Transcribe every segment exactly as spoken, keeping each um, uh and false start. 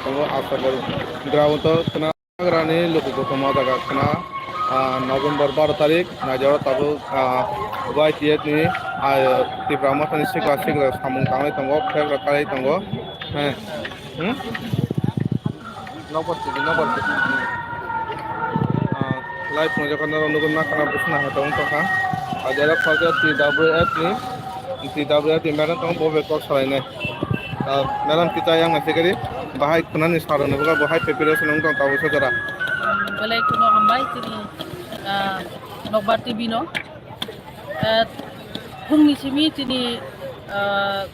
tongo Astabol ground o khwna. Hagrani luku kothoma jaga khwna, ah, November baro tarik, naijoro tabuk, ah, Y T F ni, ah, Tipra Mothani sikla sikla samung tanglai tongo, flag rok kaiwi tongo. He. Hmm? Nokbar sidi, nokbar sidi. Ah, live phunukjak nw nugwi mankha na, bwswk nahai tong tongkha. Ah, jara khoroksa T W F ni, T W F ni madam tong bo bai kok salainai. Ah, madam kita yang nasi kari, bahai khwnani saroni buka bahai preparation wng tong tabuk sojora. Belai kheno hambai chini, ah, Nokbar T V no. Ah, phungni simi chini, ah,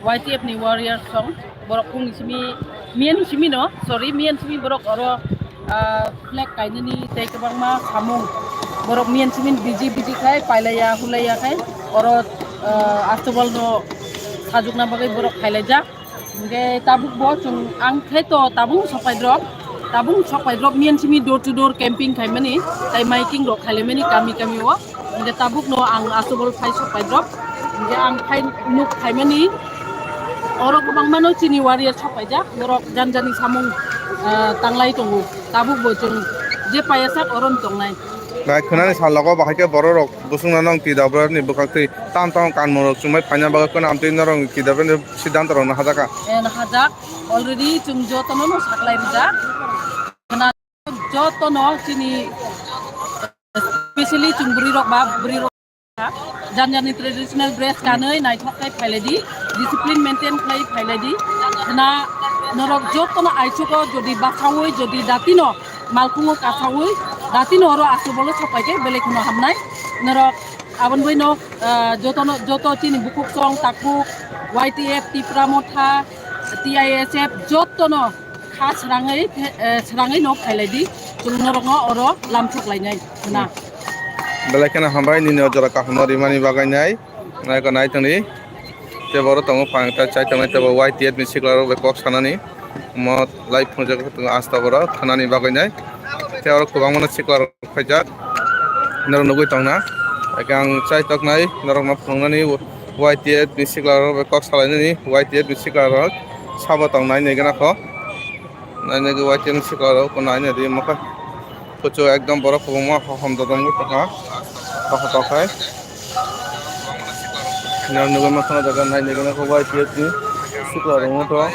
Y T F ni warriors song, borok phungni simi, miyan simi no, sorry, miyan simi borok oro, ah, flag kainani tei kwbangma samung borok miyan simi biji biji khai pailaiya hulaiya khai oro, ah, Astabol no sajwkna bagwi borok khailaijak. Hingke tabuk bo chwng ang khe to tabuk sok pai drop, tabuk sok pai drop miyan simi door to door camping khaimani, tei miking rok khailaimani kami kami o. Hingke tabuk no ang Astabol phai sok pai drop. Hingke ang phai nuk khaimani oro kwbangma no chini warrior sok paijak, borok jani jani samung, ah, tanglai tongo. Tabuk bo chwng je paiya sak oro no tongnai. Nai khwnani sal logo bahai khe borok rok bwswk no nong T W F ni bwkhak twi tam tam kanmung rok chumai phaina bagwi khwnam twi norok T W F ni siddhanto rok no hajak kha. Eh, no hajak. Already chwng jotono no saklai rijak. Khwna jotono chini, specially chwng bwrwi rok ba bwrwi rok jani jani traditional dress kanwi naithok khe phailai di, discipline maintain khlai phailai di. Khwna norok jotono aichugo jodi basawi jodi datino malkhungo kasawi datino oro Astabolo sok pai khe belai kheno hamnai. Norok aboni bagwi no, ah, jotono, joto chini bukhuk song takhuk Y T F Tipra Motha T I S F jotono kha srangwi, eh, srangwi no phailai di, chwng norokno oro lamsok lainai khwna. Belai kheno hambai nini o jora kaham no rimani bagwi nai. Nai ko nai tongdi. Tei borok tongo pang ta chai tongnai tei bo Y T F ni sikla rok bai kok sanani. Mo live phunukjak tongo Astabolo khwnani bagwi nai. Tei oro kwbangma no sikla rok khaijak. Norok nugwi tongna. Eke ang chai toknai norok no phunuknani Y T F ni sikla rok bai kok salainani Y T F ni sikla rok sabo tongnai nai gana kho. Naina gwi Y T F ni sikla rok naina di mokhe. Kuchuk ekdom borok kwbangma hohom dodom wngwi tongkha. Tokha tokhai. Nang nugwi mankha o jaga naina gana kho Y T F ni sikla rok wngkha.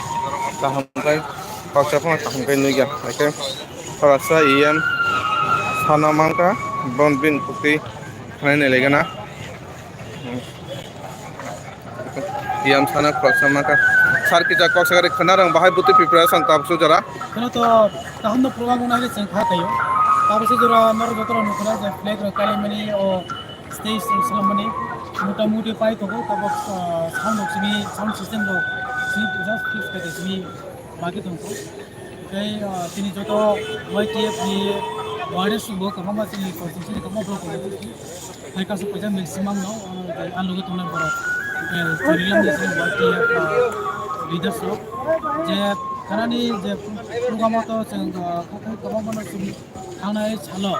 Kaham khai khoroksa phano kaham khai nugya. Haikhe khoroksa E M sana mankha bon bin kwtwi khnai nai lai gana. Yam sana khoroksa mankha. Sir kisa kok sakari khwna rang bahai bwtwi preparation tabuk sujora. Kheno to kaham no program wngna hai chwng kha tayo. Tabuk sujora norok joto rok nukho na je flag rok kalaimani o stage rok swlamani mota moti pai tongo tabuk, ah, sound rok simi sound system rok simi just fix kha simi bagi tongo. Tei, ah, chini joto Y T F ni warriors bo kwbangma chini constituency ni kwbangma borok tongo. Hai kaisa puja maximum no, ah, ang loge tongnai borok. Eh, chwrilam ni chini Y T F, ah, leaders rok. Je khanani je program o to chwng, ah, kwbangma no chini thangnai salo.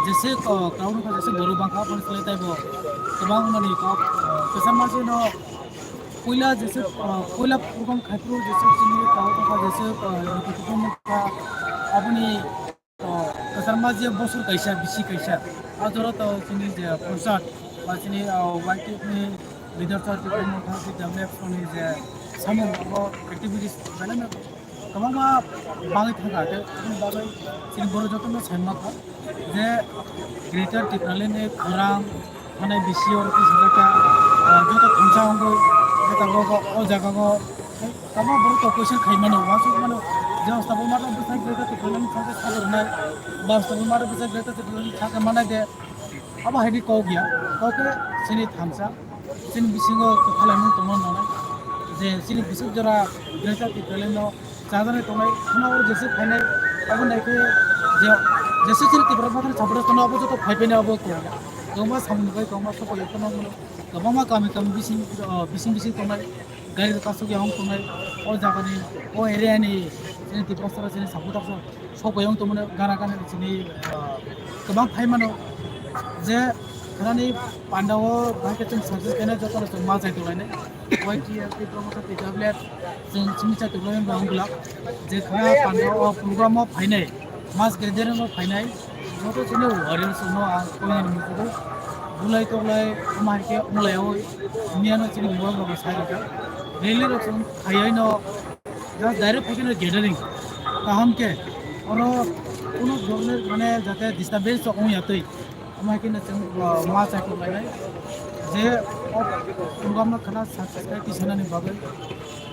Jese, ah, crowd wngkha jese borok bangkha aboni slai taibo kwbang mani kok, ah, kwcham masi no Puila jese, ah, puila program khai phuru jese chini tao tongkha jese, ah, rwtwi kuthumung kha. Aboni, ah, kwchangma je bosor kaisa, bisi kaisa. Ah jora tao chini je concert ba chini, ah, Y T F ni leader sir je tongmung kha, je W F ni je samung abo activities belai no kwbangma bagwi thangkha, tei aboni bagwi chini borok jotono sai mankha je Greater Tipraland ni khorang thanai bisi oro kisa jaka, ah, joto thangsa wngwi jota rogo o jaga o kwbangma borok to question khai mano, uansuk mano je Astabol mata bwsai Greater Tipraland ni thangsa sago rwnai, ba Astabol mata bwsai Greater Tipraland ni thangsa manai de, abo hai ni kok ya, kok khe chini thangsa. Chini bisingo kwthalai mung tongna nangnai. Je chini bising jora Greater Tipraland no chajaknai tongnai, khuna oro jese phainai, abo nai khe je, jese chini Tipra Mothani supporters tongo, abo joto phai phai nai abo kwbangma, kwbangma samung bai kwbangma sopai phano mano, kwbangma kami kami bising, ah, bising bising tongnai, gari rok kasuk ya wng tongnai, o jaga ni, o area ni chini Tiprasa chini supporters rok. Sok bai wng tongmani gana gana chini, ah, kwbang phai mano je Khanani pandao bahai khe chwng success khaina jotono chwng ma chai tonglainai. Y T F T promoter T W F chwng chini chai tonglainai wngla. Je khana pandao program o phainai, mass gathering o phainai, joto chini warriors no ang koinani mukugo. Bulai toklai ama hai khe mulai o miyano chini bubagra bo sai rwkha. Rally rok chwng khaiwi no just direct phaikhe no gathering kaham khe oro kuno dhoroner mane jate disturbance rok wngya twi. Ama hai khe no chwng, uh, ma chai tonglainai je o program no khana success khai tisanani bagwi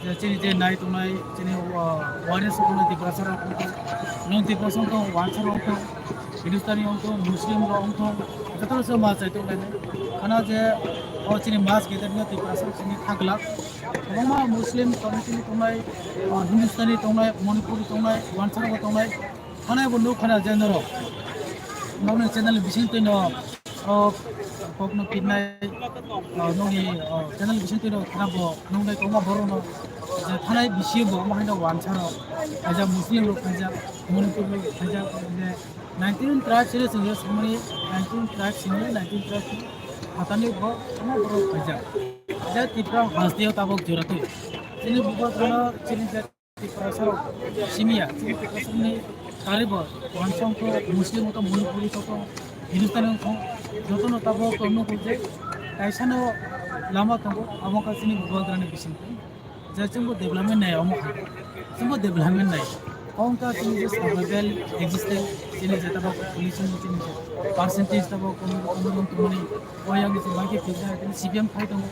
je chini je nai tongnai chini, uh, warriors tongnai Tiprasa rok wngkha, non Tiprasa wngkha, wansa rok wngkha, Hindustani wngkha, Muslim rok wngkha, jotono se ma chai tonglainai. Khana je o chini mass gathering no Tiprasa chini thangla kwbangma Muslim community ni tongnai, uh, Hindustani tongnai, Manipuri tongnai, wansa rok tongnai, Khana bo nuk khana je norok. Nokni channel ni bising twi no, o, kok no pitnai, o, nokni, o, channel ni bising twi no khana bo nuknai kwbangma borok no. Je thanai bisi bo omo hai no wansa rok. Khaijak Muslim rok khaijak, Manipur rok khaijak, je nineteen tribe sini sini samani nineteen tribe sini nineteen tribe sini hatani bo kwbangma borok khaijak. Je Tripura haste o tabok jora twi. Chini bubagra no chini je Tiprasa rok simiya, chini Tiprasa ni karibo, wansa wngkha, Muslim wngkha, Manipuri wngkha, Hindustani wngkha, jotono tabok tongo je kaisa no lama tongo, abo wngkha chini bubagra ni bising. Je chwngbo development nai omo hai. Chwngbo development nai. Ongkha chini je survival existence, chini je tabok population ni chini je percentage tabok kono kono tongmani, o yang chini bagwi kisa chini C P M phai tongo.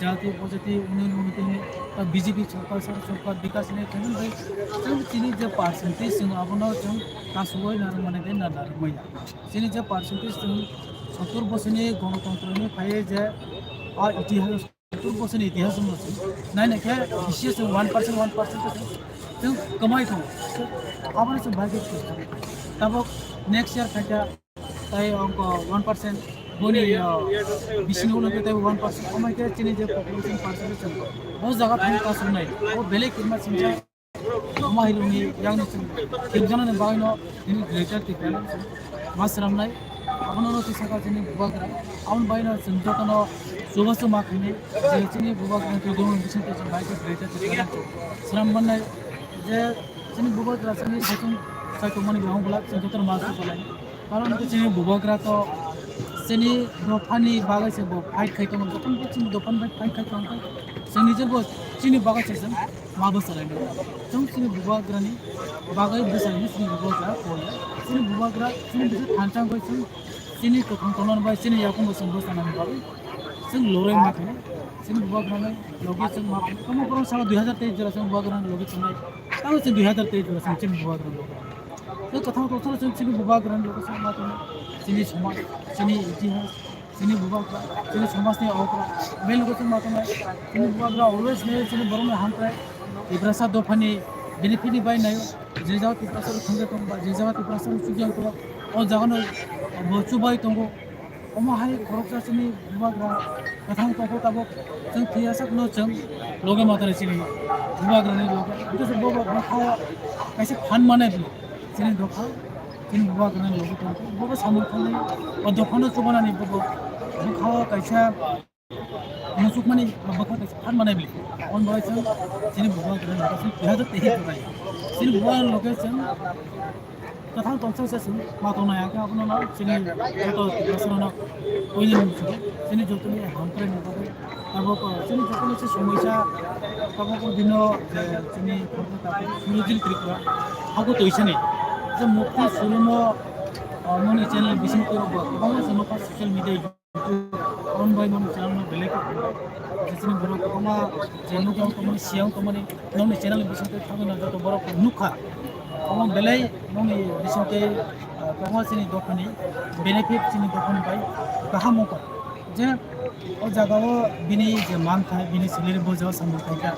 Jati bojati unun unun tini ta B J P sorkar, sar sorkar bikas ni tini bai chwng chini je percentage chwng abono chwng kasugoi narwk mani de na narwk maya. Chini je percentage chwng sottor bosor ni gonotontro ni phai je a itihas sottor bosor ni itihas no chwng nai nai khe bisi chwng one percent, one percent chwng kwmai tongo. Aboni chwng bai khe tabok next year phaikha. Tai ongko one percent, boni, uh, bising ulo khe tai one percent, amai khe chini je population percentage chwng bo jaga thang kasuknai, bo belai kirma singsa, ama hironi yang ni chwng kirjana ni bagwi no nini greater Tipraland chwng ma swnamnai, abono no tisaka chini bubagra, aboni bagwi no chwng jotono chubachu ma khainai, je chini bubagra ni twi dongni bising twi chwng bai khe greater Tipraland chwng swnam mannai, je chini bubagra chini saichung saichung mani bihang bulak chwng jotono ma chubalai. Karon hwnkhe chini bubagra to chini dophani bagwi se bo fight khai tongo. Jokhon bo chini dophani bai fight khai tongo, chwng nijor bo chini bagwi se chwng ma bwsalainai. Chwng chini bubagrani bagwi bwsalainai chini bubagra koi. Chini bubagra chini bisa thansa wngwi chwng chini kwthang tongmani bai chini yakung bo chwng bwsanani bagwi chwng lorwi ma khainai. Chini bubagrani logi chwng ma khainai. Tamo borok salo dui hazar teis jora chwng bubagrani logi chwngnai. Tamo chwng dui hazar teis jora chwng chini bubagrani logi. Tei kwthang tongthokno chwng chini bubagrani logi chwng ma tongo. Chini somaj, chini itihas, chini bubagra, chini somajni okra, bini logi chwng ma tongnai. Chini bubagra always ni chini borokni hamkrai Tiprasa dophani benefit ni bai naio. Je jaga Tiprasa rok thangwi tongba, je jaga Tiprasa rok chukjak tongo, o jagano bo chubai tongo. Omo hai khoroksa chini bubagra kwthang tongkha tabuk chwng thwiya sakno chwng loge ma tongwi chini bubagrani loge. Hwnkhe se bo bo bwkha kaisa phan manai bini chini dopha chini bubagrani loge tongkha. Bo bo samung thangwi o dophano chubanani bo bo bwkha kaisa muchukmani bwkha kaisa phan manai bini. On bai chwng chini bubagrani loge chwng thwiya tei thwiya chini bubagrani loge chwng Kwthang tongthok se chwng ma tongnai, hwnkhe abono no chini joto Tiprasarokno puila muchungo, chini jotoni hamkraini bagwi. Tabuk chini jotoni se somoisa, tabuk o dino je chini Surojil Tripura hago toisani je mukti surumo, ah, noni channel bising twi rok bo kwbangma chwng nukha social media. Aboni bai nokni channel no belai khe je chini borok kwbangma je nukjagwi tongmani, siyang tongmani, nokni channel ni bisingtwi thangwi no joto borok nukha. Omo belai nokni bisingtwi, ah, kwbangma chini dophani benefit, chini dophani bai kaham wngkha. Je o jaga o bini je man thai, bini salary bo jaga samung khaikha.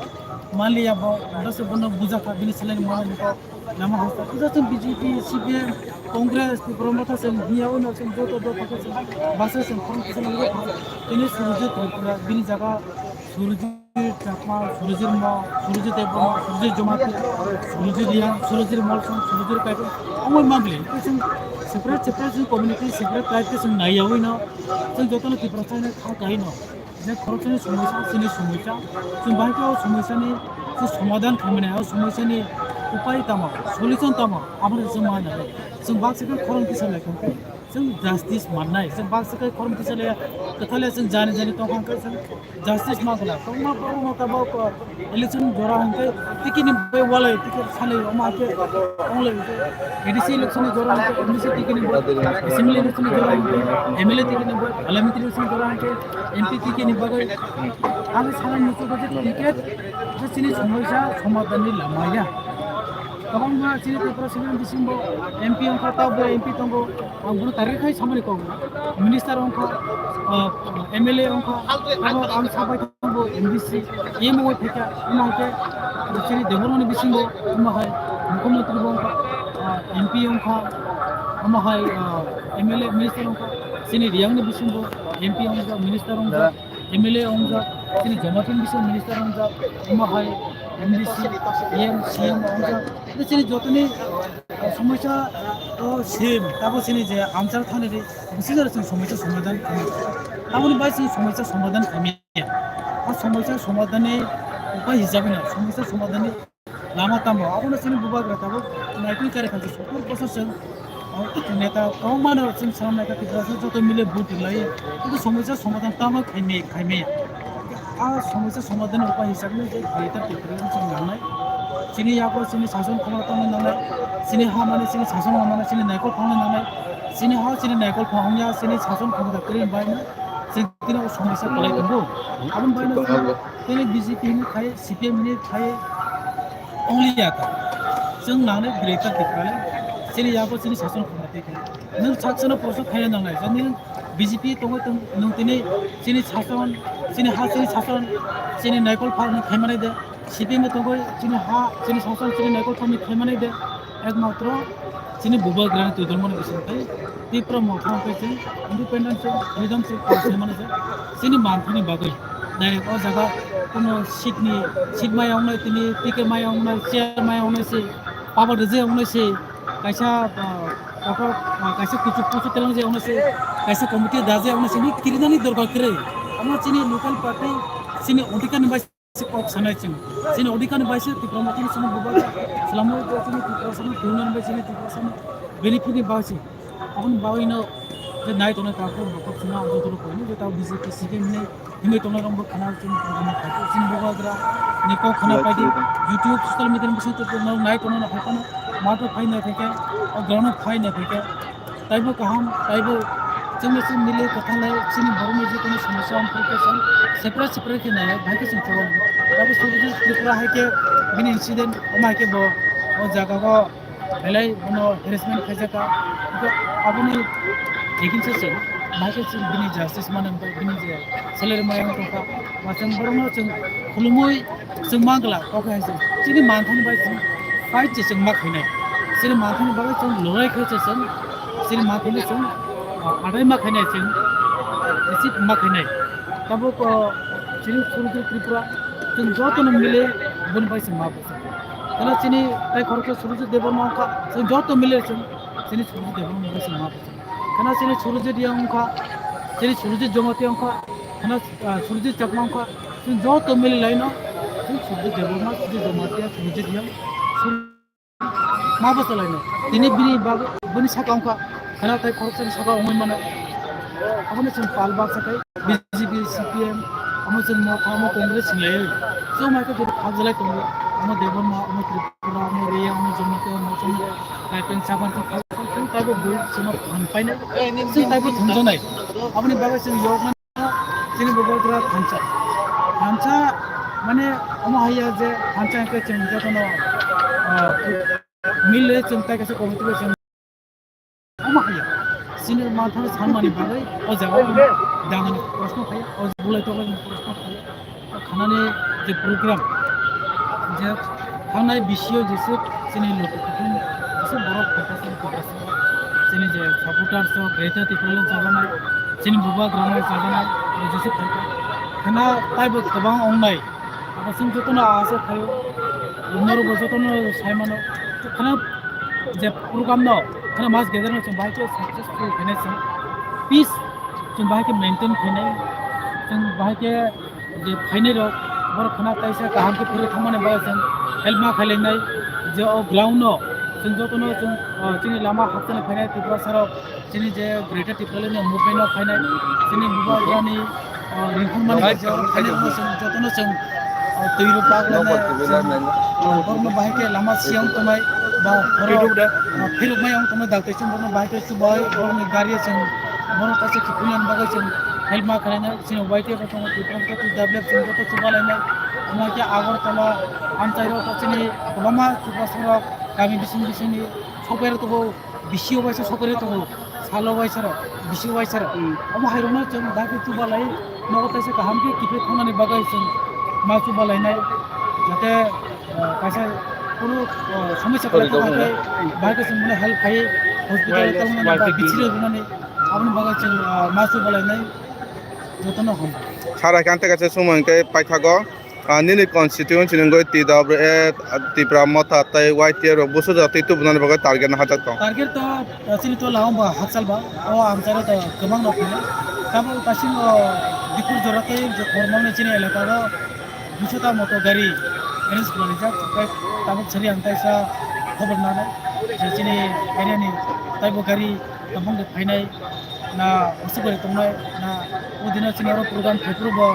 Manliya bo, oro se bono bujakha, bini salary manani kok. Lama hosta, puja chwng B J P, C P M, Congress, Tipra Motha chwng hiya uno chwng joto dopha khe chwng basa chwng form kisa nangwi tini Surojit Tripura bini jaga Surojit Surajit Chakma, Surajit Mo, Surajit Debbarma, Surajit Jamatia, Surajit Reang, Surajit Molsom, Surajit Kaitor, omo mabli. Chwng separate, separate chwng community, separate tribe khe chwng naiyawi no, chwng jotono Tiprasa ni kha kai no. Je khoroksani somoisa, chini somoisa, chwng bahai khe o somoisani chwng somadhan khaimani, o somoisani upai tamo, solution tamo, aboni chwng ma nai. Chwng baksa khe khorang kisa lai khe chwng justice mannai, chwng baksa khe khorang kisa lai kwthale chwng jani jani tongkha khe chwng justice ma khala. Tongma borok no tabok, uh, election jora hwnkhe ticket ni bai walai ticket salai omo hakhe onglai hwnkhe A D C election ni jora hwnkhe A D C ticket ni bai, assembly election ni jora hwnkhe M L A ticket ni bai, parliamentary election jora hwnkhe M P ticket ni bagwi. Ang sana muchuk je ticket je chini somoisa somadhan ni lama ya. Kwbangma chini Tripura simi bisingo M P wngkha, tabuk M P tongo. Ang bono target khai samani kok. Minister wngkha, ah, M L A wngkha, abo ang sabai tongo M D C, M O phaikha, omo hai khe chini Debbarmani bisingo, omo hai Mukhyamantri bo wngkha, ah, M P wngkha, omo hai, ah, M L A minister wngkha, chini Reangni bisingo M P wngjak, minister wngjak, M L A wngjak, chini Jamatia ni bisingo minister wngjak, omo hai M D C, E M, C M wngjak. Tei chini jotoni, ah, somoisa, ah, o same, tabo chini je amchar thani ri, bisi jora chwng somoisa somadhan khaimya. Tamoni bai chwng somoisa somadhan khaimya. O somoisa somadhan ni upai hisabe no, somoisa somadhan ni lama tamo. Abono chini bubagra tabuk naitwi kare khalchi sottor bosor chwng, o, neta kwbangma no chwng sam naikha Tiprasa joto mile vote rilai. Kintu somoisa somadhan tamo khaimya, khaimya. A somoisa somadhan ni upai hisabe no je greater Tipraland chwng nangnai. Chini yago chini sason khoma tongna nangnai. Chini ha mani chini sason mani chini naikol phangna nangnai. Chini ha chini naikol phangya chini sason khoma da kring bai no. Chini tino somoisa kwlai tongo. Aboni bai no chini B J P ni khai, C P M ni khai, only yata. Chwng nangnai greater Tipraland. Chini yago chini sason khoma tei khe. Nwng sak sano prosok khaina nangnai. Jani nwng B J P tongwi tong, nwng tini chini sason, chini ha, chini sason, chini naikol phang ni khaimani de. C P M tongwi chini ha, chini sason, chini naikol phang ni khaimani de. Ekmatro chini bubagrani twi dormani bising tei Tipra motha hwnkhe chini independent se, freedom se, khaimani se. Chini manthani bagwi. Direct o jaga kuno seat ni, seat maya wngnai tini, ticket maya wngnai, chair maya wngnai se, power rwjak wngnai se, kaisa, ah, kotor, ah, kaisa kuchuk kuchuk telang je wngnai se, kaisa committee da je wngnai se, ni kirinani dorkar kwrwi. Amo chini local party, chini odhikar ni bai se kok sanai chwng. Chini odhikar ni bai se Tipra Motha ni chini bubagra swlamo je chini Tiprasa no, twi nani bai chini Tiprasa no benefit ni bai se. Aboni bagwi no je nai tongnai takhuk bukhuk chwngno ang joto rok koi no je ta B J P C P M hinwi, hinwi tongnai rok bo khana chini program no khai chini bubagra ni kok khana pai di. YouTube, social media ni bising twi no nai tongnai no hai phano mato phai nai phaikhe, o ground no phai nai phaikhe, taibo kaham, taibo chwngno chwng mili kwthalai chini borokni je kono somosya wng phuru khe chwng separate separate khe nai, bahai khe chwng chobok. Taibo Surjit Tripura hai khe bini incident omo hai khe bo o jaga o belai bono harassment khaijak kha. Hwnkhe aboni against o chwng bahai khe chwng bini justice mano, hwnkhe bini je salary maya wng tongkha, ba chwng borokno chwng khulumui chwng mangla, kok hai se chini manthani bai chwng fight se chwng ma khainai, chini manthani bagwi chwng lorai khai se chwng chini manthani chwng, ah, adai ma khainai chwng receive ma khainai. Tabuk, ah, chini Surjit Tripura chwng jotono mili boni bai chwng ma bwsa. Kheno chini tai khoroksa Surjit Debbarma wngkha, chwng joto mili chwng chini Surjit Debbarma bai chwng ma bwsa. Kheno chini Surjit Reang wngkha, chini Surjit Jamatia wngkha, kheno, ah, Surjit Chakma wngkha, chwng joto mili laino, chwng Surjit Debbarma, Surjit Jamatia, Surjit Reang, Sur-, ma bwsa laino. Tini bini bag-, bini saka wngkha, kheno tai khoroksani saka wngwi mano. Abono chwng pal baksa khai, B J P, C P M, amo chwng Motha, amo Congress hinlaiwi. Chwng mai khe jodi khakjalai tongo, amo Debbarma, amo Tripura, amo Reang, amo Jamatia, amo chwng, tai chwng chapang chwng khak-, chwng taibo bui chwngno phan painai, chwng taibo thumjaknai. Aboni bagwi chwng yok mano, chini bubagra thansa. Thansa, mane, omo haiya je thansa hwnkhe chwng jotono, ah, mile chwng tai kaisa committee bai chwng Omo haiya, chini manthano sanmani bagwi o jaga o dangani proshno phaiya, o bulai tokani proshno phaiya. O khanani je program, je thangnai bisio jese chini lotu kuthum, jese borok phaikha chini Tiprasa, chini je supporters rok Greater Tipraland chajaknai, chini bubagrano chajaknai, jese phaikha. Khana taibo kwbang wngnai. Abo chwng jotono asa khaio, norokbo jotono sai mano. Khana je program no, khana mas gathering no chwng bahai khe successful khainai chwng. Peace chwng bahai khe maintain khainai. Chwng bahai khe je phainai rok, borok khana kaisa kaham khe phuru thangmani bagwi chwng help ma khailainai. Je o ground no chwng jotono chwng, ah, chini lama hakchani phainai Tiprasa rok, chini je Greater Tipraland ni movement o phainai, chini bubagrani, ah, ringkhormani je oro phainai, bono chwng jotono chwng, ah, twi rok bak lainai, chwng, ah, borokno bahai khe lama siyang tongnai, ba borok, ah, phirokmai wng tongnai, dakti chwng borokno bahai khe chubai, borokni gari o chwng, borok kaisa khiphilnani bagwi chwng help ma khlainai, chini Y T F bo tongo, Tipra Motha Develop chwng joto chuba lainai, omo khe Agartala, amchairok, chini kwbangma Tiprasa rok, kami bising bisingni sokbairok tongo. Bisi o waisa sokri tongo, salo waisa rok, bisi o waisa rok. Hmm. Omo hai rokno chwng dagi chuba lai, nogo kaisa kaham khe kiphil thangmani bagwi chwng ma chuba lainai, jate, ah, kaisa kunu, ah, somosya kwlai thangma khe, bahai khe chwng mane help khai, hospital o tongmani ba bichiri rwnani, aboni bagwi chwng, ah, ma chuba lainai, jotono hambai. Sara khe ang tei kaisa sumung khe paithago. Ah, nini constituency ni wngwi T W A, Tipra Motha tei Y T F rok busu jatwi tubunani bagwi target no hajak tong. Target to, ah, chini to lahong ba hakchal ba, o amchai rok to kwbang rok phai. Tabuk kaising o Dikhur jora tei je Khormang ni chini elaka o duiso ta moto gari arrange khlaijak, tei tabuk sari ang kaisa khobor nanai je chini area ni taibo gari Tabuk de phainai na osuk bai tongnai na o dino chini oro program phaiphuru bo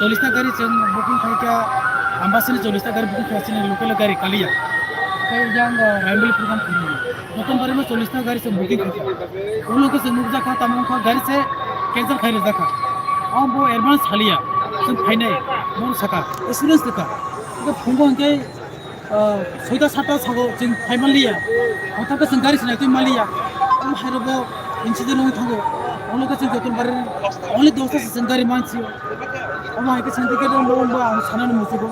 chollish ta gari chwng booking khaikha, Ambasani chollish ta gari booking khaikha chini local gari kaliya. Tei yang, ah, Raimili program khaimani. Joton bari no chollish ta gari chwng booking khaikha. Ulo khe chwng nukjakha tamo wngkha gari se cancel khai rwjakha. Ang bo advance haliya chwng phainai, mo saka assurance rwkha. Hwnkhe phungo hwnkhe Ah, soita satta sago chwng phai manliya. Hotha khe chwng gari sinai twi manliya. Omo hai rogo incident wngwi thango. Omo khe chwng joto bari only dosta se chwng gari mansi. Omo hai khe chwng ticket wngbo wngbo ang sanani muchugo.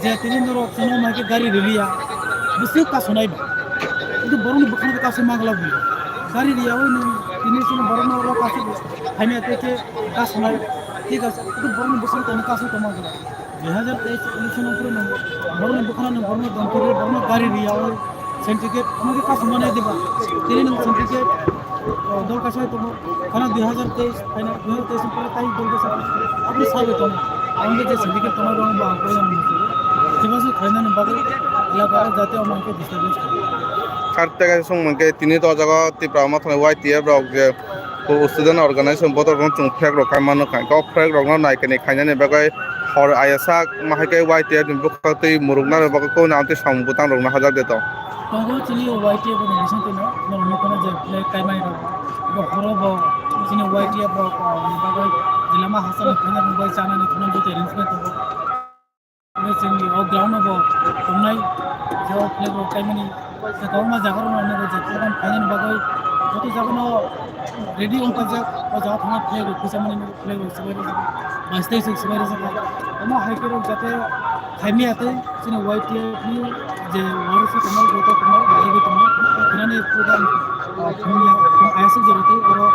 Je tini norok chwng omo hai khe gari riliya. Bwswk kasonai ba. Kintu borokni bwkhano khe kasui mangla bwlwi. Gari riyawi nwng tini chwng borokno oro kasui phaimya tei khe kasonai. Thik ase. Kintu borokni bwkhano tongma kasui tongma bwlwi. Dui hajar teis election o phuru nwng borokni bwkhano nwng borokno dongkirwi borokno gari riyawi certificate omo khe kasumani diba? Tini nwng certificate, o, dol kaisa tongo. Khana dui hajar teis phaina, dui hajar teis ni pore tai dol kaisa aboni sabai tongo. Ang khe je certificate tongo, rong bo ang koiya nang musugo. Jeba se khlainani bagwi elaka o jate omo ang khe disturbance khlai. Kar tei kaisa song mankhe tini to o jaga Tipra Motha ni Y T F rok je O student organization botor rok chwng flag rok kai mano kha. O flag rok no nai kani khainani bagwi hor ayasa ma hai khe Y T F ni bwkhak twi murukna bagwi koi na twi samung bwtang rok no hajak de to. Tongo chini Y T F ni bising twi no norok nukha na je flag kai mani rok. Bo horo bo chini Y T F rok, ah, ni bagwi jilama hachal ni khaina bagwi chanani thwngna bagwi arrangement tongo. Chini o ground no bo tongnai, je o flag rok kaimani, je kwbangma jaga rok no je program khainani bagwi joto jaga no ready wng paijak, o jaga thangna flag rok khusamani flag rok swbai rwjak, bai stage rok swbai rwjak. Omo hai khe rok jate khaimya tei chini Y T F ni je warisa tongnai, joto tongnai, ready tongnai, khainani program, ah, phunukya, phung ayasuk jora tei oro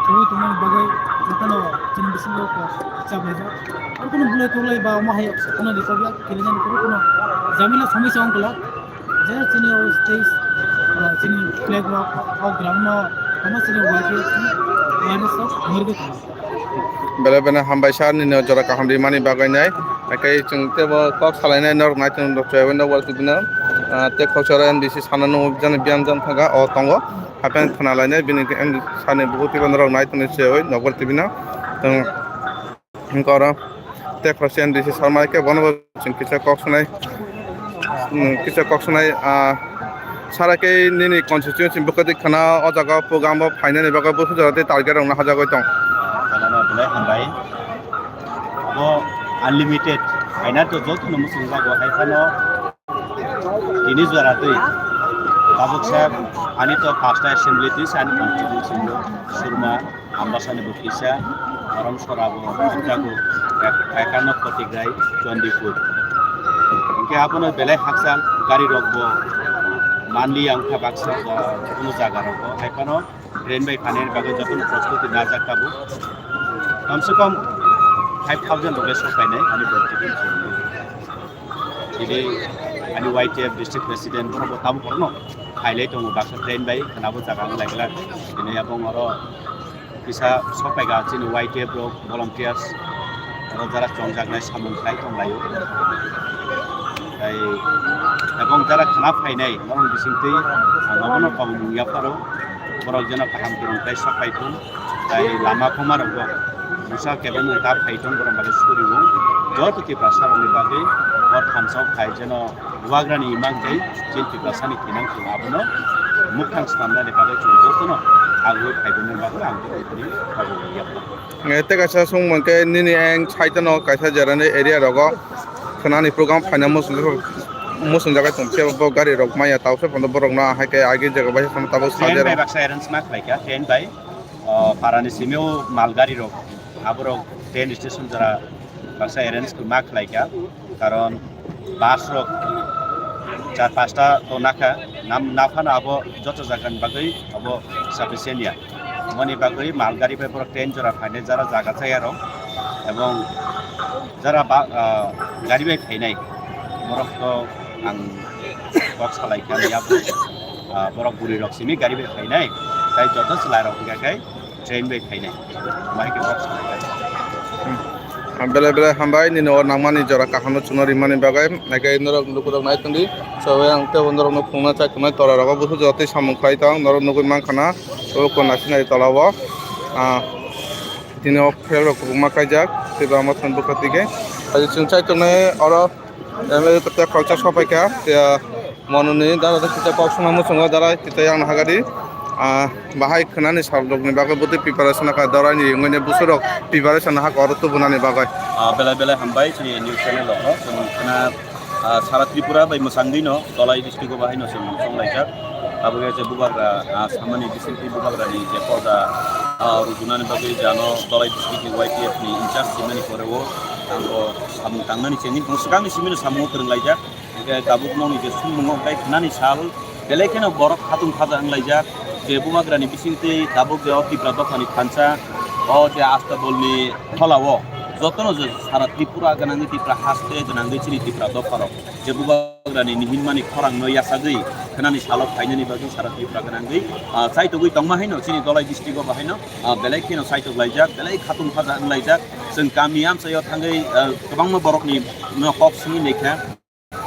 chubui tongmani bagwi jotono chini bisingo kok chabaijak. Ar kono bulai tolai ba omo hai kono record ya, kiri jani koro kono jamila somosya wng kla. Je chini o stage, ah, chini flag rok, o ground no, omo chini Y T F ni awareness rok murgwi thango. Belai belai hambai sir, nini jora kaham rimani bagwi nai. Haikhe chwng teibo kok salainai norok nai tong rok chwraui no wal tubino. Ah, tei khoroksa oro M D C sana nw jani biyam jani thangkha o tongo. Haphang khna lainai bini M D C sani bukhuk twibo norok nai tongni chwraui nokbar tubino. Tong Hwnkhe oro tei khoroksa M D C sarmai khe bono bo chwng kisa kok sanai, hmm, kisa kok sanai, ah, sara khe nini constituency bwkhak twi khna o jaga o program o phainani bagwi busu jora tei target rok no hajagwi tong. Belai hambai. Bo unlimited khaina to joto no muchung jago hai phano tini jora twi tabuk sa ani to first assembly twi sa ani constituency no Surma. Ambasani bo kisa, Aramsora bo hamjago, Ek-, Ekano Khotigrai, Chandipur. Hingke abono belai hakchal gari rok bo manliya wngkha baksa, ah, kuno jaga rok bo. Hai phano train bai phainani bagwi jotono prostuti najak tabuk. Kam se kam five thousand rok le sok painai ani bo tiffin. Tini ani Y T F district president borok bo tabuk borokno khailai tongo baksa train bai khwnabo jaga wng lai glak. Tini abo oro kisa sokphaikha chini Y T F rok volunteers oro jara chongjaknai samung khlai tonglaio. Tai ebong jara khna phainai norok bisingtwi ang abono kabung wngya pharo borok jeno kaham kwrwng khlai sokphai thung. Tai lama khoma rokbo bwsa kebengmung ta phai tong borok bagwi suriwo. Joto Tiprasa rokni bagwi o thansa o phai jeno bubagrani imang tei chini Tiprasani thinang thung abono mukhang swnamnani bagwi chwng jotono agwi phaiboni bagwi ang tini kabo wngya. Eh, tei kaisa song mankhe nini eng side no kaisa jerani area rogo khwnani program phaina muchung muchungjagwi tongkhe bo gari rok maya tausa phono borokno hai khe agi jaga bai tabuk Train bai sajer. Baksa arrange ma khlaikha, train bai. O, parani simi o malgari rok, aborok train station jora baksa arrange ma khlaikha, karon bus rok char pasta to nakha, nam naphano abo joto jagani bagwi abo sufficient ya. Moni bagwi malgari bai borok train jora phainai jara jaga chaya rok, ebong jara ba, ah, gari bai phainai borok to ang kok salai kha ya, ah, borok bwrwi rok simi gari bai phainai, tai joto chwla rok hwnkha khe train bai phainai, bahai khe kok salai kha. Hmm. Belai belai hambai nini o nangmani jora kaham no chwngno rimani bagwi, nai khe norok lukurok nai tongdi, so ang tei norok no phunukna chai tongnai tora rogo busu jora tei samung khlai tong norok nugwi mankha na, o kona sinai tola o, ah, tini o phel rok kubungma kaijak tei bama thang bwkha twi khe, chwng chai tongnai oro. Eme tei khoroksa sopaikha, tei, ah, mononi dara tei kisa kok songma muchungo dara tei yang nahagadi, ah, bahai khwnani salrokni bagwi bwtwi preparation kha doraini wngwi busurok preparation nahak oro tubunani bagwi. Ah, belai belai hambai chini news channel rokno chwng khna, ah, sara Tripura bai mwchangdino Dhalai district o bahaino chwng chonglaijak. Abo khe je bubagra, ah, samani bisingtwi bubagrani je koda, ah, rujunani bagwi jano Dhalai district ni Y T F ni in charge simani pore o ang o samung tangnani chengin tong swkangni simino samung kwrwng laijak. Hingkhe tabuk nokni je sumung o tei khnani sal belai kheno borok khatung khaja wng laijak. Je bubagrani bisingtwi tabuk je o Tipra dophani thansa o je Astabolni thola o jotono je sara Tripura gwnangwi Tipra haste gwnangwi chini Tipra dopharok je bubagrani nihinmani khorangno yachagwi khnani salo phainani bagwi sara Tripura gwnangwi, ah, chaitogwi tongma haino chini Dhalai district o bahaino, ah, belai kheno chaitok laijak, belai khatung khaja wng laijak. Chwng kami amchaio thangwi, ah, kwbangma borokni no kok simi naikha.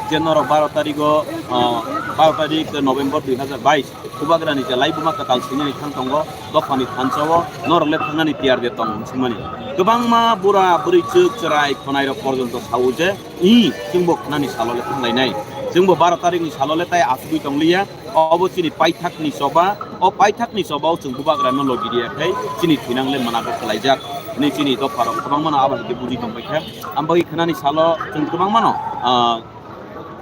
Je norok baro tarigo, ah, baro tarik November dui hazar bais bubagrani je laibuma kwtal sinani thang tongo, dophani thansa o norok le thangnani tiyar de tong hwnwi swngmani. Kwbangma bura bwrwi chwk chwrai khonai rok porjonto sao je, "I, chwngbo khnani salo le thang lainai, chwngbo baro tarikni salo le tai achugwi tong liya." Obo chini paithakni choba, o paithakni choba o chwng bubagrano logi riya khai chini thwinang le manago kwlaijak hwnwi chini dopharok kwbangmano abo hai khe buji tong pai kha. Ang bagwi khnani salo chwng kwbangmano, ah,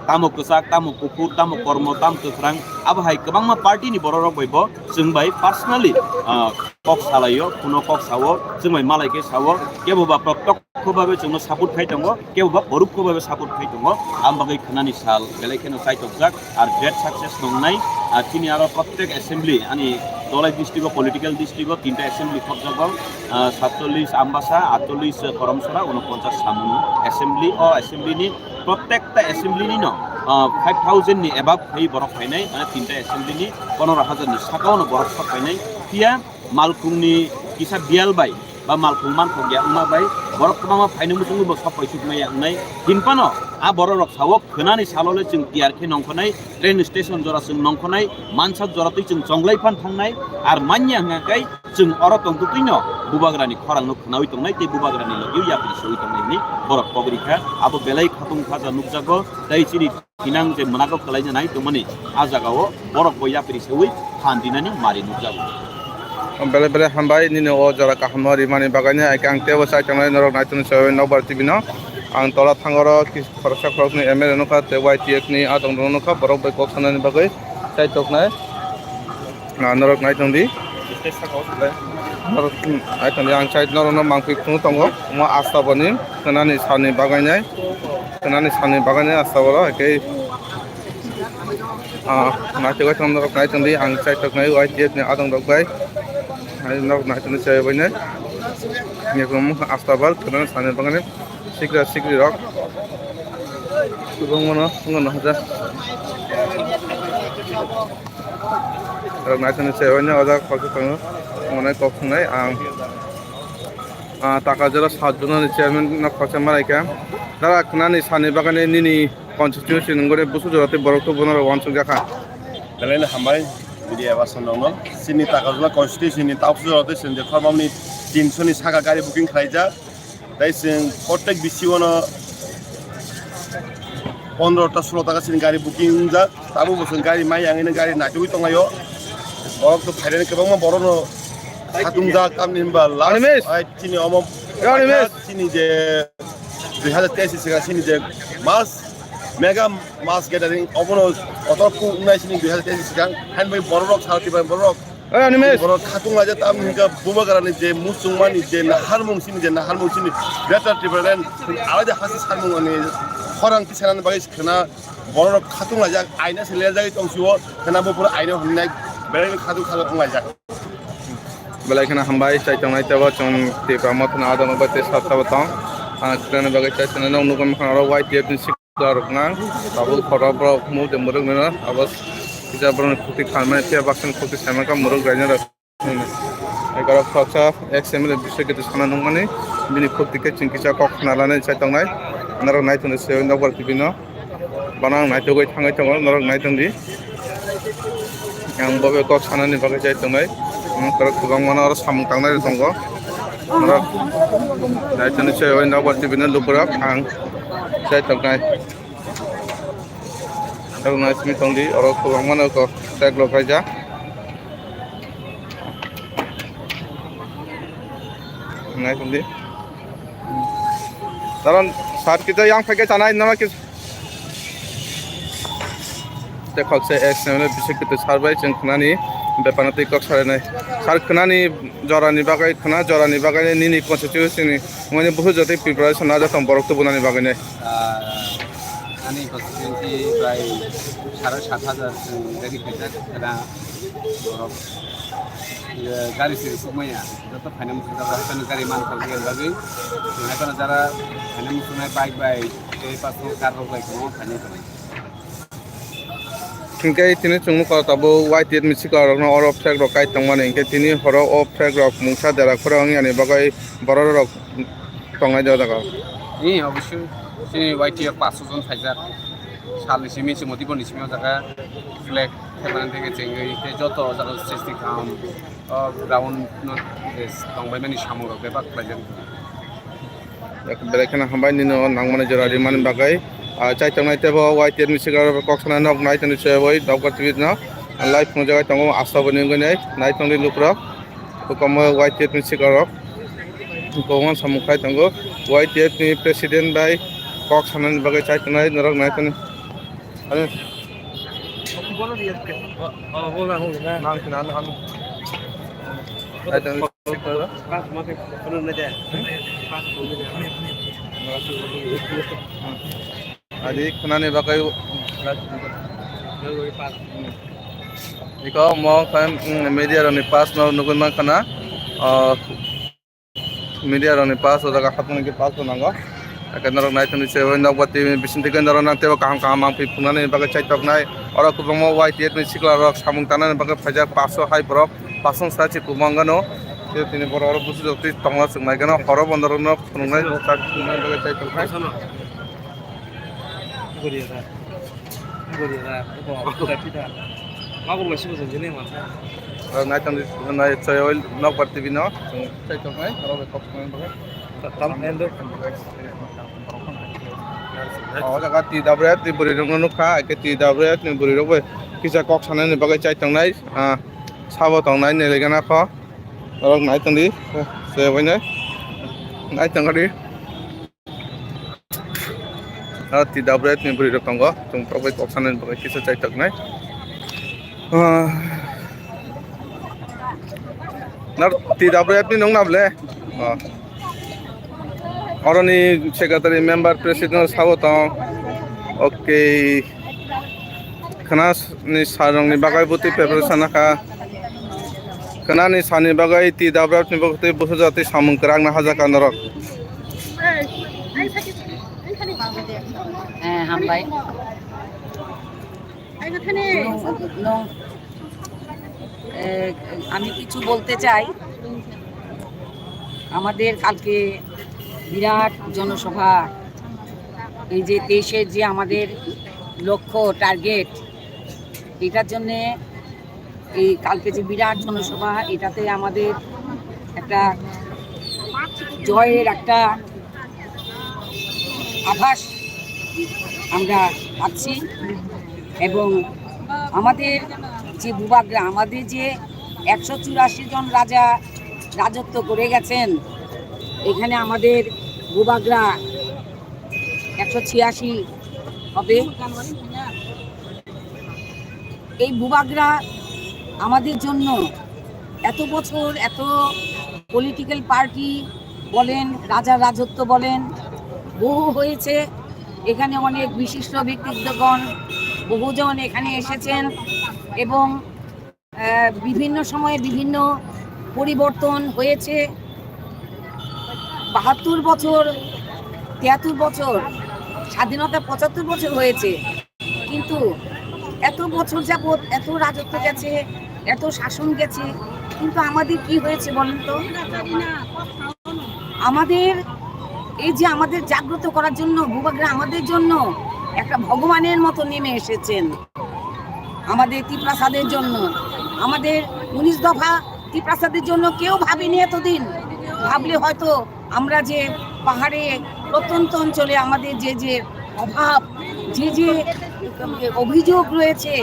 tamo kwchak, tamo kuphur, tamo kormo, tamo kwkhrang, abo hai kwbangma party ni borok rok bai bo chwng bai personally, ah, kok salaio, kuno kok sao, chwng bai malai khe sao, kebo ba protyokho babe chwngno support khai tongo, kebo ba porokho babe support khai tongo. Ang bagwi khnani sal belai kheno chaitokjak, ar great success tongnai. Ar chini aro protek assembly, ani Dhalai district o, political district o tinta assembly khopjago, ah, satchollish Ambasa, atchollish Karamchara, unoponchas Samung assembly. O assembly ni protekta assembly ni no, ah, five thousand ni above khai borok phainai, mane tinta assembly ni ponero hajar ni saka o no borok sok phainai. Phiya malkhungni kisa biyal bai ba malkhung manthok ya wngma bai borok kwbangma phaino muchungwi bo sok paisuk maya wngnai. Hinphano a borok rok sao khnani salo le chwng tiyar khe nongkhonai, train station jora chwng nongkhonai, mansak jora twi chwng chonglai phan thangnai, ar manya hwnkha khe chwng oro tongtwtwino bubagrani khorangno khnaui tongnai tei bubagrani logi yapri soi tongnai hwnwi borok kok rikha. Abo belai khatung khaja nukjago tei chini thinang je mwnago kwlaina nai tongmani a jagao borok bo yapri seui phan dinani mari nukjago. Belai belai hambai nini o jora kaham no rimani bagwi no, ang teibo chai tongnai norok naitok ni chai nokbar T V no. Ang tola thangoro kis-, khoroksa khoroknwi M L A nukha tei Y T F ni adong rok nukha borok bai kok sanani bagwi chai toknai. Ah, norok nai tong di. Norok, hmm, nai tong di. Ang side norok no mangphi phunuk tongo. Omo asta boni khwnani salni bagwi nai. Khwnani salni bagwi nai asta boro. Hake, ah, nai tong, nai tong di. Ang side tok nai Y T F ni adong rok bai. Nai norok nai tong di chai bai nai. Ni kung asta bal khwnani salni bagwi nai. Sikra sikri rok. Kwbangmano wngno haja. Rok naisani se oino oja koksa tongo. Mane kok sungnai ang. Ah, Takajora South Zonal ni chairman no koksa malaikha. Dara khnani sani bagani nini constituency nungore busu jora tei borok to bono rok wansuk jakha. Belai no hambai media person rokno. Chini Takajora constituency ni tapsu jora tei chini khormamni tinso ni saka gari booking khlaijak. Tei chwng kotek bisi ono pondro ta sulo taka chini gari booking wngjak. Tabuk bo chwng gari mai yangwi no gari naitugwi tonglaio. Borok to phairani kwbangma borok no khatungjak tamni hwnba last Animesh. Ai chini omo Animesh. Chini je dui hazar teis ni swkang chini je mas mega mas gathering obono kotor ku wngnai chini dui hazar teis ni swkang hain bai borok rok sal tibai borok Oi, Animesh. Borok khatung laijak tamni hwnka Bubagrani je muchungmani je naharmung chini je naharmung chini Greater Tipraland alaida hasi samung ani khorang tisanani bagwi khwna borok khatung laijak aina se lejagwi tongsio khwna bo pura aina hwnwi nai belai khatung khatung wnglaijak. Belai kheno hambai chai tongnai tebo chwng Tipra Mothani adongo bai tei sab sabo tong. Ang khwlani bagwi chai tongnai nok nukgwi mankha oro Y T F ni sik Borok nang tabuk khoro borok muk de muruk nino abo kisa borok ni khukti khalmani phiya baksa ni khukti saimaka muruk raina rok. Egarok khoroksa ex M L A bisoi kete sana nungmani bini khukti khe chwng kisa kok khna lanai sai tongnai norok nai tongni se nokbar T V no bono ang naitugwi thangwi tongo norok nai tongdi. Ang bo bai kok sanani bagwi chai tongnai. Ang borok kwbangma no oro samung tangnai rok tongo. Norok nai tongni chai bai nokbar T V no lukurok ang chai tongnai. Norok nai simi tongdi oro kwbangma no kok tek rok kaijak. Nai tongdi. Karon sat kita yang pakai tanai nama kis. Tei khoroksa ex M L A bisik kito sar bai chwng khwnani bepar no twi kok sarinai. Sar khwnani jorani bagwi khwna jorani bagwi nini constituency ni wngmani busu jotoi preparation na jotong borok tubunani bagwi nai. Ah, ani constituency bai sare sat hajar chwng ready khaijak khwna borok, eh, gari se sukmaya joto phaina muchung jago haikhe gari mankha bagwi bagwi haikhe jara phaina muchungnai bike bai tei pasal car rok bai kwbangma phainai tongo. Hinkhe tini chwng nukha tabuk Y T F ni sikla rokno oro flag rok kai tongmani, hinkhe tini horo o flag rok mungsa dera khoro wng yani bagwi borok rok tongnai o jaga. Ni obviously chini Y T F paso jon phaijak, salni simi se modibo ni simi o jaga flag thepmani theke chengwi tei joto o jaga sixty kam o ground no tongbaimani samung rok bebak khlaijak. Belai kheno hambai nini o nangmani jora rimani bagwi. Ah, chai tongnai tebo Y T F ni sikla rok kok sana nok nai tongni se oi nokbar T V no live phunukjagwi tongo asa bo nini nai nai tongdi lukurok. Hukumo Y T F ni sikla rok kwbangma samung khai tongo. Y T F ni president bai kok sanani bagwi chai tongnai norok nai tongni. Ani. Nang sina ano ano. Ai tong. Adi khwnani bagwi. Iko mo khan, mm, media rokni pass no nugwi mankha na. Ah, media rokni pass o jaga hapnani khe pass bo nango. Hakhe norok nai tongdi se oi nokbar T V ni bising twi norok nang teibo kaham kaham mangphi phunuknani bagwi chaitoknai. Oro kwbangma Y T F ni sikla rok samung tangnani bagwi phaijak pass o hai borok pass o sa se kwbang gano. Tei tini borok oro busu jok twi tongna swk nai gano horo bo norok no phunuknai chak phunuknani bagwi chaitoknai. Nai tongdi nai choi oi nokbar T V no chwng chaitoknai norok bai kok sanani bagwi. O jaga T W F ni bwrwi rok no nukha, hai khe T W F ni bwrwi rok bai kisa kok sanani bagwi chaitongnai, ah, sabo tongnai nini gana kho. Norok nai tongdi, se bai nai. Nai tongdi. Ah, T W F ni bwrwi rok tongo, chwng tok bai kok sanani bagwi kisa chaitoknai. Ah. Nor T W F ni nung na ble? Ah. Oroni secretary member president sabo tong. Okay. Khna ni sarong ni bagwi buti paper sana kha. Khna ni sani bagwi T W F ni bagwi busu jati samung kwrak na haja ka norok. Eh, Hambai. Nung, nung, এ, আমি কিছু বলতে চাই। আমাদের কালকে বিরাট জনসভা, এই যে তেইশের যে আমাদের লক্ষ্য, টার্গেট, এটার জন্যে এই কালকে যে বিরাট জনসভা, এটাতে আমাদের একটা জয়ের একটা আভাস আমরা পাচ্ছি। এবং আমাদের যে বুবাগ্রা, আমাদের যে একশো চুরাশি জন রাজা রাজত্ব করে গেছেন, এখানে আমাদের বুবাগ্রা একশো ছিয়াশি হবে। এই বুবাগ্রা আমাদের জন্য এত বছর, এত পলিটিক্যাল পার্টি বলেন, রাজা রাজত্ব বলেন, বহু হয়েছে। এখানে অনেক বিশিষ্ট ব্যক্তিত্বগণ, বহুজন এখানে এসেছেন এবং, আহ, বিভিন্ন সময়ে বিভিন্ন পরিবর্তন হয়েছে। বাহাত্তর বছর, তিয়াত্তর বছর, স্বাধীনতা পঁচাত্তর বছর হয়েছে, কিন্তু এত বছর যাবত এত রাজত্ব গেছে, এত শাসন গেছে, কিন্তু আমাদের কি হয়েছে বলেন তো? আমাদের এই যে আমাদের জাগ্রত করার জন্য বুবাগ্রা আমাদের জন্য একটা ভগবানের মতো নেমে এসেছেন। আমাদের তিপ্রাসাদের জন্য, আমাদের উনিশ দফা তিপ্রাসাদের জন্য কেউ ভাবেনি এতদিন। ভাবলে হয়তো আমরা যে পাহাড়ে প্রত্যন্ত অঞ্চলে আমাদের যে যে অভাব, যে যে অভিযোগ রয়েছে,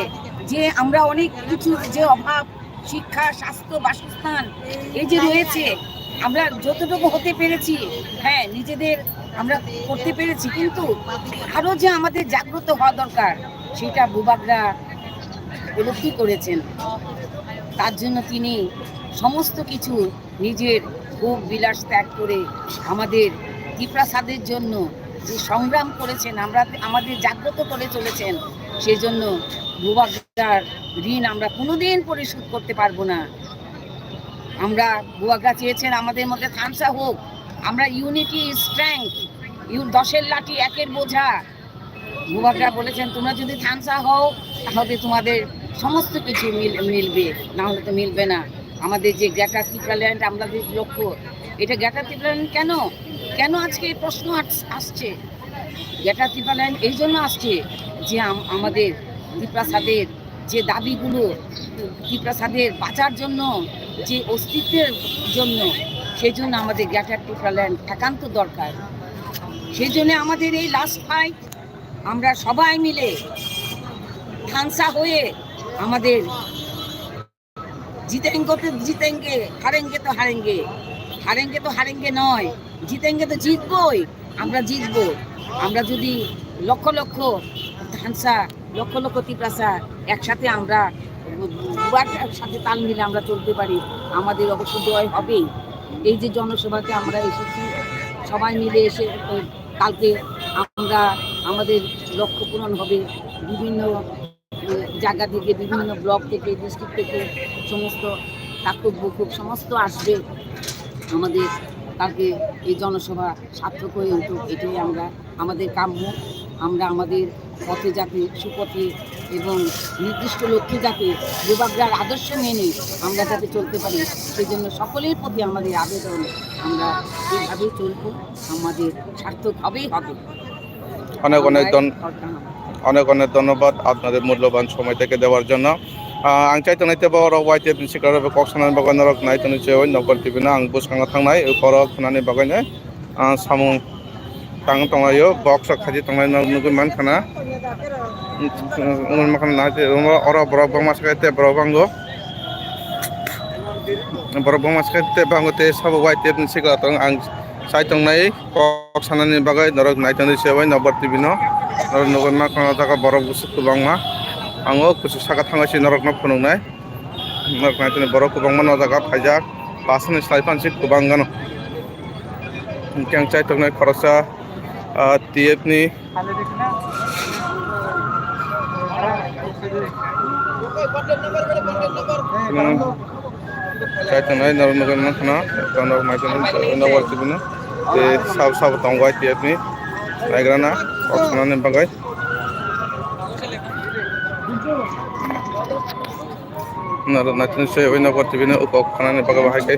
যে আমরা অনেক কিছু যে অভাব, শিক্ষা, স্বাস্থ্য, বাসস্থান, এই যে রয়েছে, আমরা যতটুকু হতে পেরেছি, হ্যাঁ, নিজেদের আমরা করতে পেরেছি, কিন্তু আরো যে আমাদের জাগ্রত হওয়া দরকার, সেটা বুবাগ্রা উপলব্ধি করেছেন। তার জন্য তিনি সমস্ত কিছু নিজের ভোগ বিলাস ত্যাগ করে আমাদের তিপ্রাসাদের জন্য যে সংগ্রাম করেছেন, আমরা, আমাদের জাগ্রত করে চলেছেন, সেই জন্য বুবাগ্রার ঋণ আমরা কোনোদিন পরিশোধ করতে পারবো না। আমরা, বুবাগ্রা চেয়েছেন আমাদের মধ্যে থানসা হোক, আমরা ইউনিটি স্ট্রেংথ, ইউ-, দশের লাঠি একের বোঝা। বুবাগ্রা বলেছেন, "তোমরা যদি থানসা হও, তাহলে তোমাদের সমস্ত কিছু মিল-, মিলবে, না হলে তো মিলবে না।" আমাদের যে গ্রেটার ত্রিপুরাল্যান্ড, আমাদের লক্ষ্য, এটা গ্রেটার ত্রিপুরাল্যান্ড কেন, কেন আজকে এই প্রশ্ন আস-, আসছে? গ্রেটার ত্রিপুরাল্যান্ড এই জন্য আসছে যে আম-, আমাদের তিপ্রাসাদের যে দাবিগুলো, তিপ্রাসাদের বাঁচার জন্য, যে অস্তিত্বের জন্য, সেই জন্য আমাদের গ্রেটার ত্রিপুরাল্যান্ড একান্ত দরকার। সেই জন্য আমাদের এই লাস্ট ফাইট, আমরা সবাই মিলে থানসা হয়ে আমাদের জিতেঙ্গে তো জিতেঙ্গে, হারেঙ্গে তো হারেঙ্গে, হারেঙ্গে তো হারেঙ্গে নয়, জিতেঙ্গে তো জিতবই, আমরা জিতবো। আমরা যদি লক্ষ লক্ষ থানসা, লক্ষ লক্ষ তিপ্রাসা একসাথে আমরা বুবাগ্রার সাথে তাল মিলে আমরা চলতে পারি, আমাদের অবশ্য জয় হবেই। এই যে জনসভাতে আমরা এসেছি, সবাই মিলে এসে, উম, কালকে আমরা আমাদের লক্ষ্য পূরণ হবে। বিভিন্ন, উম, জায়গা থেকে, বিভিন্ন ব্লক থেকে, ডিস্ট্রিক্ট থেকে সমস্ত কাকুব বুকুব সমস্ত আসবে। আমাদের কালকে এই জনসভা সার্থক হয়ে উঠুক, এটাই আমরা, আমাদের কাম্য। আমরা আমাদের পথে যাতে, সুপথে এবং নির্দিষ্ট লক্ষ্যে যাতে বুবাগ্রার আদর্শ মেনে আমরা যাতে চলতে পারি, সেই জন্য সকলের প্রতি আমাদের আবেদন, আমরা এইভাবেই চলবো, আমাদের সার্থক হবেই হবে। অনেক অনেক ধন-, অনেক অনেক ধন্যবাদ আপনাদের মূল্যবান সময় থেকে দেওয়ার জন্য। আহ, ang chai tongnai tebo oro Y T F ni sikla rok kok sanani bagwi norok nai tongwi chewai Nokbar T V no ang bwskango thangnai, borok khwnani bagwi no, ah, samung tang tonglaio, box rok khaji tonglai no nugwi mankha na. Nugwi mankha na, oro borok bangma se te borok bango. Borok bangma se te bango te sabo Y T F ni sikla tong ang chai tongnai. Kok sanani bagwi norok nai tongdi se bai Nokbar T V no. Norok nugwi mankha o jaga borok bwswk kwbangma. Ang o kuchuk saka thangwi se norokno phunuknai. Norok nai tongdi borok kwbangma no jaga phaijak. Bus ni slai phan se kwbang gano. Hwnkhe ang chai tongnai khoroksa, ah, T F ni. Hmm. Chai tongnai norok nugwi mankha na, norok nai tongnai Nokbar T V no. Tei sabo sabo tongo Y T F ni naigra na, kok sanani bagwi. Naro naitun se oi nokbar tibini uko khanani bagwi bahai khe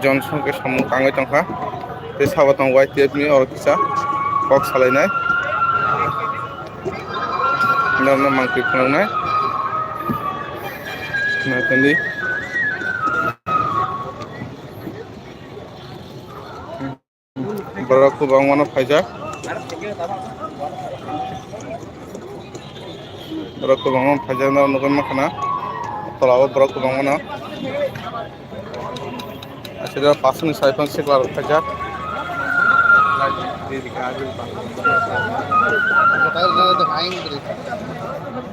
Johnson khe samung tangwi tongkha. Tei sabo tong Y T F ni oro kisa kok salainai. Norno mangtwi phunuknai. Naitandi. Borok kwbangma no phaijak. Borok kwbangma phaijak no nugwi mankha na. Tola o borok kwbangma no. Aswk pasni sai phang sikla rok phaijak.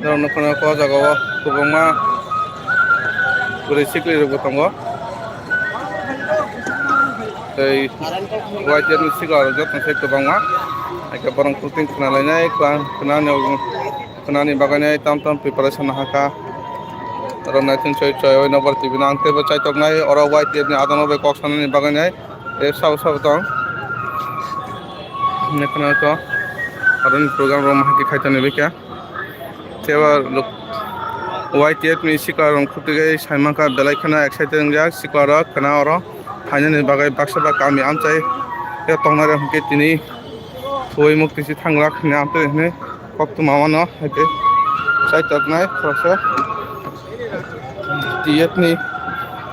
Norok nukha na o jaga o kwbangma bwrwi sikli rok bo tongo. Tei Y T F ni sikla rok joto se kwbangma. Haikhe borok kuting khna lainai, kla-, khnani, khnani bagwi nai tam tam preparation hakha. Oro naitun choi choi oi nokbar tibini ang teibo chaitoknai, oro Y T F ni adongo bai kok sanani bagwi nai. Tei sabo sabo tong. Nukha na to. Oro ni program rok mahai khe khaitoni bikha. Teibo Y T F ni sikla rok khutugwi saimankha belai kheno excited wngjak sikla rok khna oro phainani bagwi baksa ba kami amchai khe tongnai rok hinkhe tini thuwi mukti se thanglak hinwi amtwi hinwi koktwma mano haikhe chaitoknai khoroksa T F ni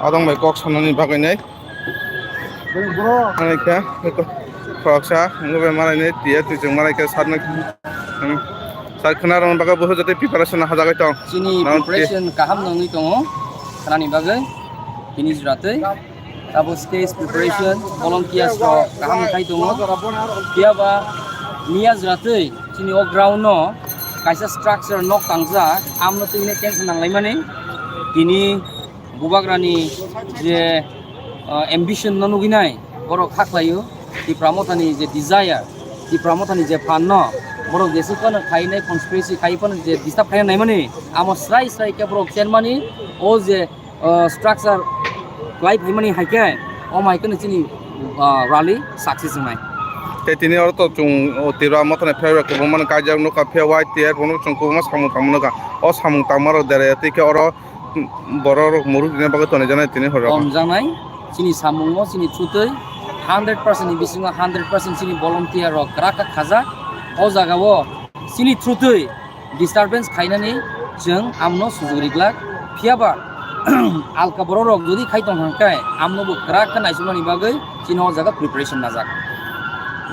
adong bai kok sanani bagwi nai. Manai khe, khoroksa, wngwi bai manai ni, tiya twi chwng manai khe, sarnai, hmm. Sar khna rwna bagwi buphuru jotoi preparation hajagwi tong. Chini preparation kaham nangwi tongo, khnani bagwi, tini jora twi. Abo stage preparation, volunteers rok kaham khai tongo. Phiya ba, miya jora twi, chini o ground no, kaisa structure nok tangjak, amno twi tension nanglaimani, tini, Bubagrani je, ah, ambition no nugwi nai, borok kha khlaio, Tipra Mothani je desire, Tipra Mothani je phan no, borok jeswk phano khainai conspiracy khai phano je disturb khaina naimani, amo srai srai khe borok chenmani, o je, ah, structure khlai phaimani hai khe, omo hai kheno chini, ah, rally success wngnai. Tei tini oro to chwng, o, Tipra Mothani favourite kwbangma no kaijak nukha, phiya Y T F bono chwng kwbangma samung tangma nukha. O samung tangma rok dere tei khe oro borok rok muruk rina bagwi tonwi janai tini horo. Omjaknai chini samungo chini thutwi hundred percent ni bisingo hundred percent chini volunteer rok kwrak kha khajak. O jaga o chini thutwi disturbance khainani chwng amno sujuk riglak. Phiya ba alka borok rok jodi khai tong hwnkhe amno bo kwrak khe naisuknani bagwi chini o jaga preparation najak.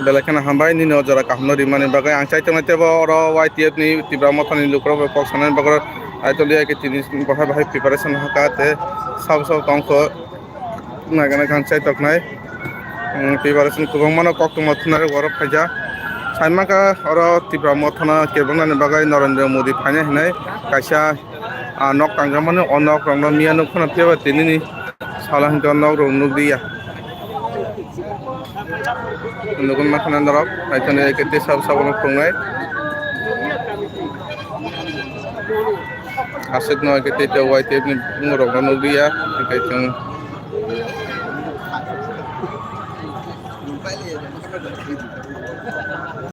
Belai kheno hambai nini o jora kaham no rimani bagwi. Ang chai tongnai teibo oro Y T F ni Tipra Mothani lukurok bai kok sanani bagwi Aitoli hai khe tini bahai bahai preparation hakha tei sabo sabo tongkho naiganai khe ang chai toknai. Preparation kwbangma no koktwma thumnai rok oro phaijak. Saimaka oro Tipra Mothano kebrwngnani bagwi Narendra Modi phainai hinwi kaisa ah, nok tangjakmani, o nok rokno miya nuk phano phiya ba tinini salo hinkhe o nok rok nukliya. Nukgwi mankha na norok, haikhe no eke tei sabo sabo no phunuknai. Aswk no eke tei tei Y T F ni bumung rok no nukliya, hinkhe chwng.